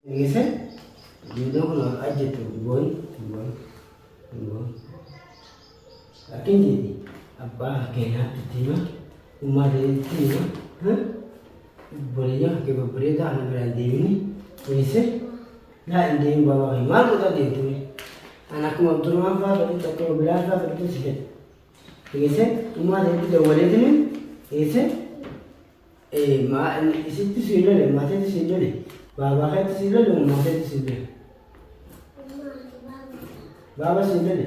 Dhageesse? Ijoolleen kun ajjettu boon boon boon. Akkin jeeti abbaa keenyaatti itti hima ummaa ta'etti hima obboleeyyan kee babbareedaa kana biraan deemini dhageesse? Laa hin deemin baabaa kee maal godhaa deemtu mee? An akkuma Abdurrahmaan fa'aa fedhutti akkuma Bilaal fa'aa fedhutti si fedha. Dhageesse? Ummaa ta'etti dawwaleetini dhageesse? Isitti si lole maateetti si lole baabaa keetti si lole maateetti si lole. Baaba si lole.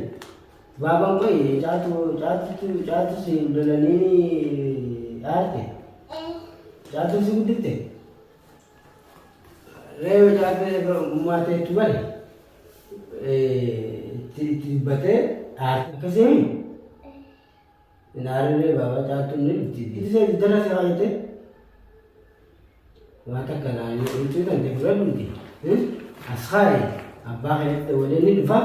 Baabaan qoy caatu caatu caatu si lolanii aarte. Caatu si guddifte. Reewa caatu maateetti bale. Itti dubbatee aarte. Akkasii Hin aarinree baabaa caaltuun ni dhufti. Itti seeti dara si kaayyatte. Waa takka naanii huccuu tante fudhadhuuti. As kaayi abbaa keetti dabalee ni dhufa.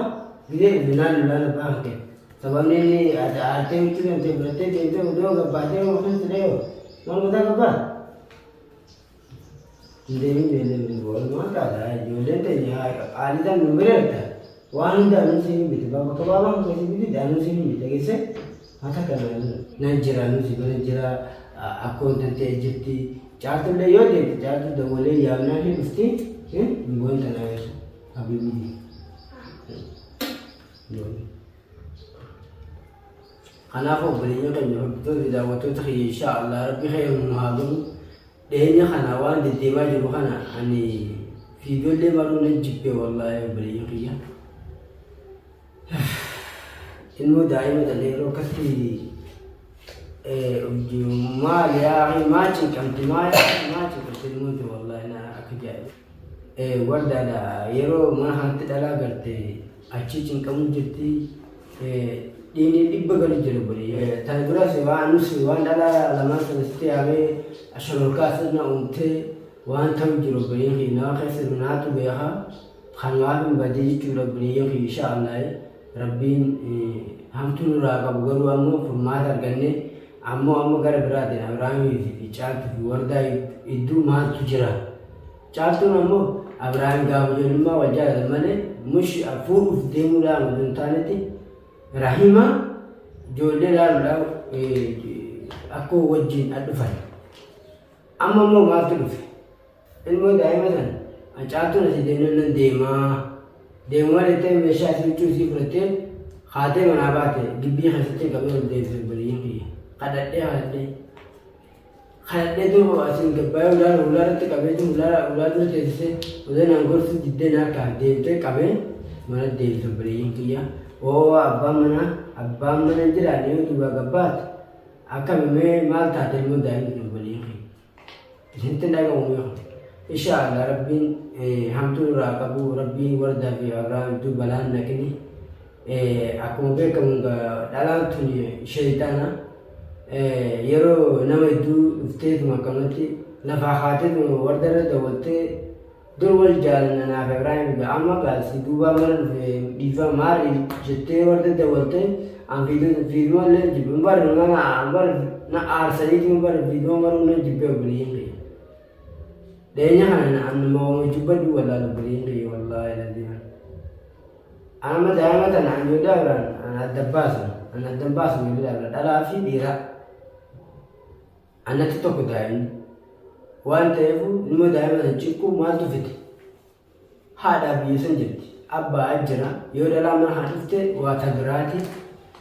Gidee dhufe naan lolaan abbaa kan kee. Sababni inni ati aartee huccuu tante fudhattee deemtee odoo gabbaatee hoo keessa dhayoo. Maal gotaa gabbaa? Hin deemin ijoollee bira boonu maal taata ijoolleen teenya qaalii tan nu bira jirta waan hunda anuu siin hin bite bakka baabaan koo si bitite anuu siin hin bite geesse haa takka nan jira anuu si bira jira akkoon tantee jirti caaltullee yoo deemte caaltuu dawwalee yaamnaan hin dhufti hin boon tanaa yesu habibii. Kanaaf obboleeyyan keenya hordoftoota fi daawwattoota kiyya inshaa Allah rabbi keenya nu haa godhu. Dhiyeenya kana waan deddeemaa jiru kana ani fiidoollee maruu nan jibbe wallaahi obboleeyyan kiyya. Ilmoo daa'ima tana yeroo akkasitti maal yaa maa cinqamti maa maa cinqamti ilmoon tun wallaahi na akka jaa'iba. Wardaadha yeroo mana kanatti dhalaa garte achii cinqamuu jirti. Dhiini dhibba galu jira obboleeyyan. Tana duras waan nus waan dhalaa lamaan sana sitti yaamee shororkaa sirna uumtee waan ta'u jiru obboleeyyan kiyya nama keessa jiru naatu beeka. Kanumaaf hin badee jechuudha obboleeyyan kiyya insha Allah rabbiin hamtuu nurraa qabu garuu ammoo furmaata arganne ammoo amma gara biraatiin Abrahaamii fi Caaltuu fi Wardaa idduu maaltu jira? Caaltuun ammoo Abrahaam gaafa ijoollummaa wal jaalatan malee mush fuudhuuf deemuudhaan osoo hin taanetti Rahima ijoollee ilaaluudhaaf akkoo wajjin dhufan. Amma immoo maaltu dhufe? Ilmoo daa'ima sana caaltuun asii deemnaan nan deemaa. Deemu malee ta'e meeshaa isii huccuu isii fudhattee kaatee manaa baate gibbii keessatti qabee ol deebise obboleeyyan kiyya. Kadhadhee kadhadhee. Kadhadhee duuba asiin gabbaayee ulaa ulaa irratti qabeetu ulaa ulaa dura teessisee osoo naan gorsuu diddee na harkaa deemtee qabee mana deebise obboleeyyan kiyya. Oo abbaan manaa abbaan mana hin jiraanne yoo duubaa gabbaate akkami mee maal taate ilmoo daa'imni kun obboleeyyan kiyya. Isinitti hin dhagahu mee kun. Insha Allah rabbiin hamtuu nurraa qabu rabbiin wardaa fi Abrahaam iddoo balaan naqini. Akkuma beekamu dhalaan tun sheeyxaana. Yeroo nama hedduu dhufteetuma akkanumatti lafaa kaateetuma warda irra dawwaltee dur wal jaalanna naaf Ibraahim egaa amma gaa si duubaa mana dhufe dhiifama maali jettee warda dawwaltee an fiiduma illee jibbe bar mana bar na aarsaniituma bar fiiduma maruu nan jibbee obboleeyyan kiyya. Dhiyeenya kana an nama wama jubbadhu wallaala obboleeyyan kiyya wallaahi laziima. Anama daa'ima tana an ijoollee Abraham an adda baasu an adda baasu ijoollee Abraham dhalaa fi dhiiraa. Anatti tokko daa'imni waan ta'eef ilmoo daa'ima sana cinquu maaltu fide? Haadhaa biyya san jirti. Abbaa jira yoo dhalaa mana kana dhufte waa ta biraati.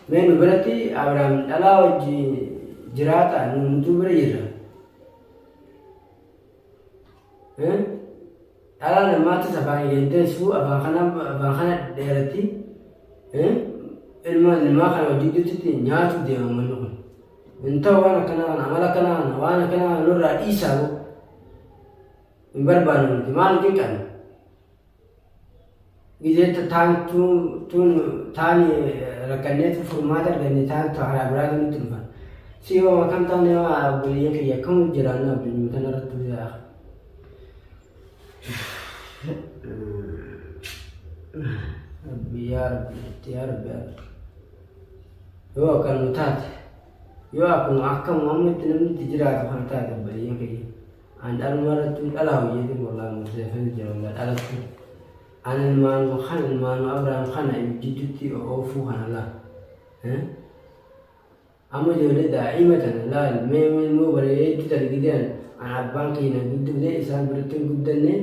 Mee nu biratti Abrahaam dhalaa wajji jiraata nu nutuu bira jirra. Dhalaan ammaattis afaan eeganteessu afaan kana afaan kana dheeratti ilma ilmaa kana hojii gidduutti nyaatu deema manni kun. Hin ta'u waan akkanaa kana amala akkanaa kana waan akkanaa kana nurraa dhiisaa boo. Hin barbaannu nuti maal cinqanna. Gizee taan tuun taani rakkanneetu furmaata arganne taan karaa biraatu nutti dhufa. Si yoo akkam taane waa obboleeyyan kiyya akkam jiraannu addunyaa tana irratti yaa. Rabbi yaa Rabbi yaa Rabbi yaa Rabbi. Yoo akkanuma taate yoo akkuma akkama amma itti namni itti jiraatu kana taate obboleeyyan kiyya. An dhaluma irratti dhalaa hojjeetiin Wallaahi murteeffatu jira wallaahi dhalattu. An ilmaanuma kana ilmaanuma Abrahaam kana jidduutti oofuu kana laa. Amma ijoollee daa'ima tana laal mee ilmoo bareedduu tana gidee an abbaan kiyya na guddifne isaan biratti hin guddanne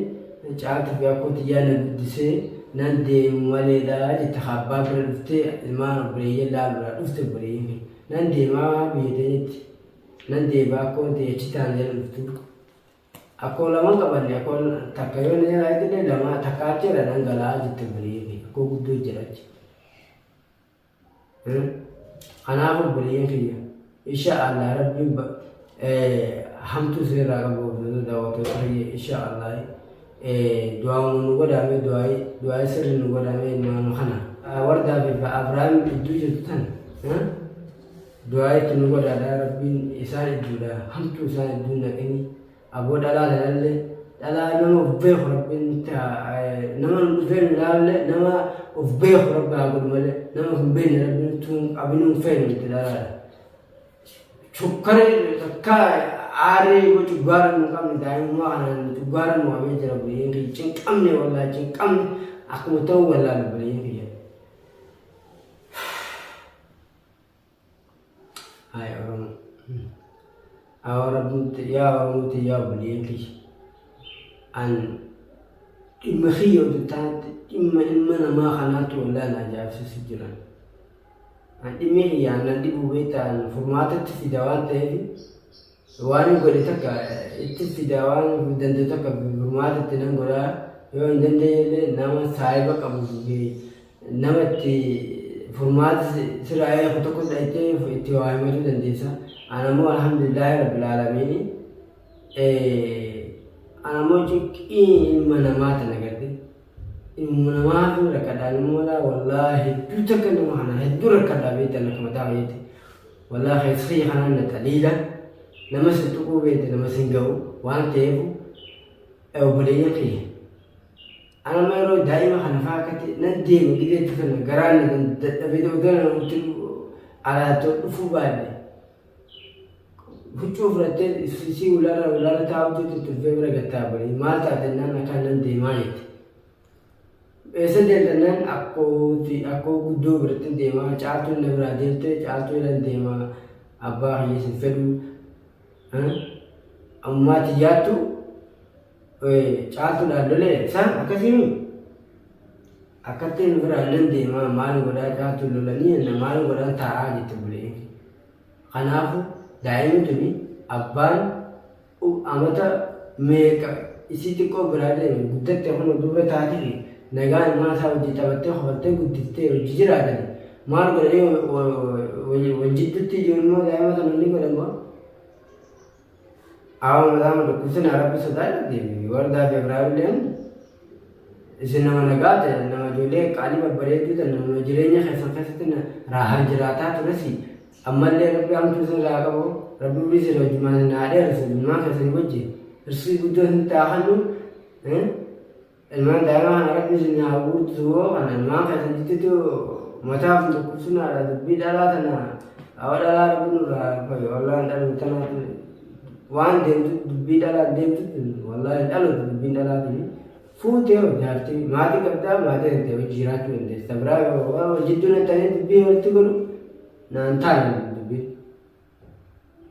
caaltuu fi akkoo tiyyaa na guddisee nan deemu maleedha jette ka abbaa bira dhuftee ilmaan obboleeyyan laaluudhaa dhufte obboleeyyan kiyya nan deemaa biyya teenyatti nan deeba akkoon tiyya achi taana jala dhuftu akkoo laman qabanne akkoo takka yoo na jalaa itti lama takka achi irra nan galaa jette obboleeyyan kiyya akkoo guddoo jira achi. Kanaaf obboleeyyan kiyya insha Allah rabbiin hamtuu isinirraa qabu hordoftoota daawwattoota kiyya insha Allah du'aama nu godhaame du'aayi du'aayi sirri nu godhaame ilmaanu kana wardaa fi Abrahaam idduu jirtu tan du'aayi itti nu godhaadha rabbiin isaan idduudha hamtuu isaan idduu naqini Aboo dhalaa tanallee dhalaa nama of beeku rabbiin nama nu dhufee nu ilaalle nama of beeku rabbi haa godhu malee nama of hin beekne rabbiin tun qabinuu hin feenu itti dhalaadha. Chukkara takka aarii go cuggaara nu qabne daa'imummaa kanaan cuggaara nu qabee jira buleen kiyya cinqamne wallaahi cinqamne akkuma ta'u wallaahi buleen kiyya. Hayi Oromoo. Haa Rabbitti yaa Oromoo tiyyaa obboleeyyan kiyya. An dhimma kiyya oduu taate dhimma ilma namaa kanaatu wallaahi na ajaa'ibsiisu jiran. An dhimmi kiyya annan dhibuu beektaa an furmaatatti fida waan ta'eef waan hin godhe takka itti fida waan danda'u takka furmaatatti nan godhaa yoo hin dandeenye illee nama saahiba qabu nama itti furmaata sirraa eegu tokko dhaytee itti waa himachuu dandeessa. Ana immoo alhamdulillaahi rabbil aalamiini. Ana immoo cinqii ilma namaa tana garte. Ilma namaa fi rakkadhaan immoo wallaahi hedduu takka nama kana hedduu rakkadhaa beektan akka mataa fayyatti. Wallaahi keessa kiyya kanaan na xaliila nama sin tuquu beekte nama sin ga'u waan ta'eef obboleeyyan kiyya. An amma yeroo daa'ima kana fa'aa akkatti nan deema gideetti kana garaan na dadhabee odoo na nutti alaa dhufuu baadhe. Huccuu fudhattee sii ulaarra ulaarra taa'u jirtu tuffee bira gattaa bari maal taate naan akkaan nan deemaa jette. Eessa deemta naan akkooti akkoo guddoo biratti deemaa caaltuun na biraa deemte caaltuu jedhan deemaa abbaa kiyya sin fedhu. Ammaa tiyyaattu caaltuudhaan lolee isaan akkasii akkatti nu biraa nan deemaa maal godhaa caaltuu lolanii maal godhaan taa'aa jette bulee. Kanaafu daa'imni tuni abbaan amata meeqa isii xiqqoo biraa deeme guddatte kun dubra taatifi nagaa ilmaan isaa wajji taphattee kofaltee guddiftee wajji jiraatani maal godhanii wal jidduutti ijoollee daa'ima sana ni godhan moo Awa mataa dhukkubsina rabbi sodaadha deebi wardaa fi Ibraahimilleen isin nama nagaa ta'e nama ijoollee qaalii babbareedduu ta'e nama jireenya keessan keessatti raahaan jiraataa turesi ammallee rabbi hamtuu isin irraa qabu rabbi umrii isin wajjumaan isin haa dheeressu ilmaan keessanii wajji irsii guddoo isin taa kennu ilmaan daa'ima kana rabbi isin haa guutu kana ilmaan keessan jidduutti mataaf hin dhukkubsinaadha dubbii dhalaa tana awa dhalaa rabbi nurraa fayu wallaan dhaluu tanaatu waan deemtu dubbii dhalaa deemtu wallaahi dhalootu dubbiin dhalaatiin fuutee jaartii maatii qabdaa maatii danda'e hojii jiraachuu dandeessa biraa wal jidduu nattanii dubbii walitti godhu naan taane dubbii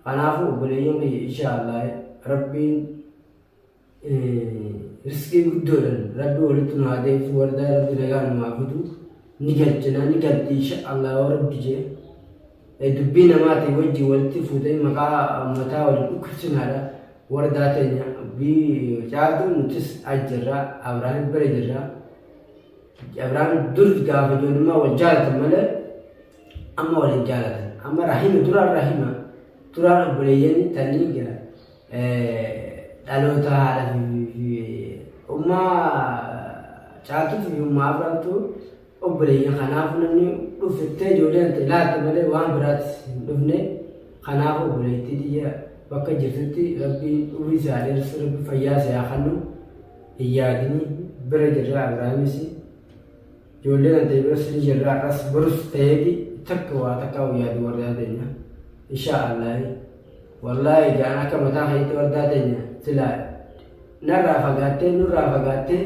kanaafuu obboleeyyan kiyya insha Allah rabbiin Riskii guddoodhan rabbi walitti nu haa deebisu wardaa rabbi nagaa nu haa fidu ni galchina ni galti insha Allah yoo rabbi jee dubbii namaatiin wajjin walitti fuutanii maqaa mataa waliin dhukkubsinaadha wardaa teenya dubbii caaltuu nutis as jirra Abrahaam bira jirra Abrahaam dur gaafa ijoollummaa wal jaalatan malee amma wal hin jaalatan amma rahima duraan rahima duraan obboleeyyan tanii dhaloota haadha fi ummaa caaltuu fi ummaa afrantu obboleeyyan kanaaf namni dhufettee ijoollee ta'e laatte malee waan biraatti hin dhufne kanaaf obboleettii tiyya bakka jirtutti rabbiin umrii si haa dheeressu rabbi fayyaa si haa kennu hin yaadini bira jirra Abrahaamis ijoollee kan ta'e biras ni jirra har'as borus ta'eeti takka waa takka yaadu warraa teenya insha Allah. Wallaahi jaan akka mataa keetti wardaa teenya silaa Narraa fagaattee nurraa fagaattee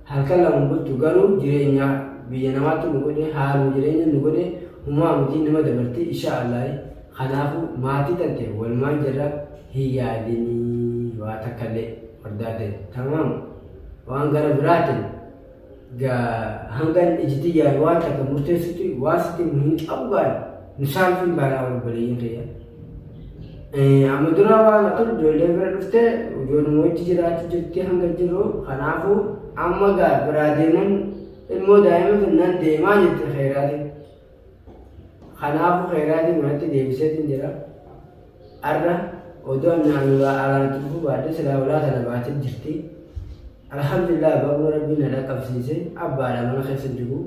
halkan lama hin bultu garuu jireenya biyya namaatti nu godhe haaluma jireenya nu godhe humaa miti nama dabarti insha Allah kanaafu maatii tante walumaan jirra hin yaadinii waa takkallee wardaa ta'e tamaam waan gara biraatiin gaa hangan iji tiyyaan waan takka murteessutti waan sitti himu hin qabu gaan nu saalfiin baanaa obboleeyyan kiyya. Amma dura waan ture ijoollee bira dhufte ijoollee wajji jiraachuu jirti hanga jiru kanaafuu amma gaa biraa deemuun ilmoo daa'ima tun nan deemaa jette keeraatiin. Kanaafuu keeraatiin manatti deebiseetiin jira. Arra odoo ani alaanatti dhufuu baadhee silaa ulaa tana baatee jirti. Alhamdulillah baguma rabbiin na dhaqqabsiise abbaadha mana keessa jiru.